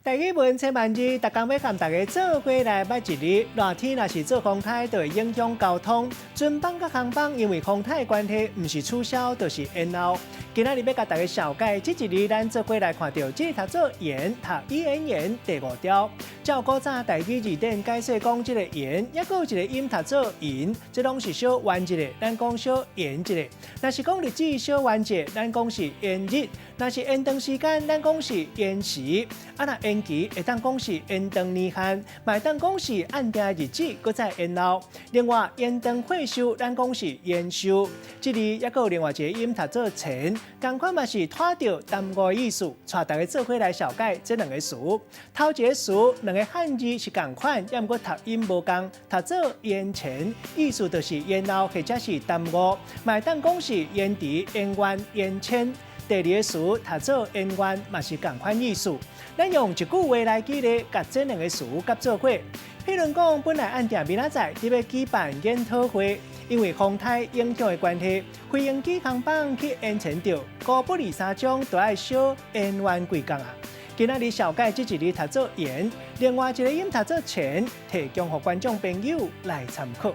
台語文千萬字，逐工欲佮大家做伙來捌一字。熱天若是做風颱，就會影響交通。船班佮航班因為風颱關係，毋是取消就是延後。今仔日欲共大家紹介這一字，咱做伙來看著，這個讀做延，讀 E N 延第五條。照古早台語字典解釋講，這個延，猶閣有一個音讀做銀，這攏是小彎一个，咱講小延一个。若是講日子小彎一个，咱講是延日；若是延長時間，咱講是延時。啊，若延期會當講是延長年限，嘛會當講是按定日子閣再延後。另外，延長歲壽，咱講是延壽。這裡猶閣有另外一個音讀做前，仝款嘛是拖著耽誤意思。帶大家做伙來紹介這兩個詞。頭一個詞，兩個漢字是仝款，猶毋過讀音無仝，讀做延前，意思就是延後或者是耽誤，嘛會當講是延遲、延緩、延遷。第二個詞讀做延員，嘛是仝款意思。咱用一句話來舉例，共這兩個詞結做伙。譬如講，本來按定明仔載佇欲舉辦研討會，因為風颱影響的關係，飛行機航班去延遲著，五不二三鐘都愛小延員幾工啊。今仔日紹介這一字讀做延，另外一個音讀做前，提供予觀眾朋友來參考。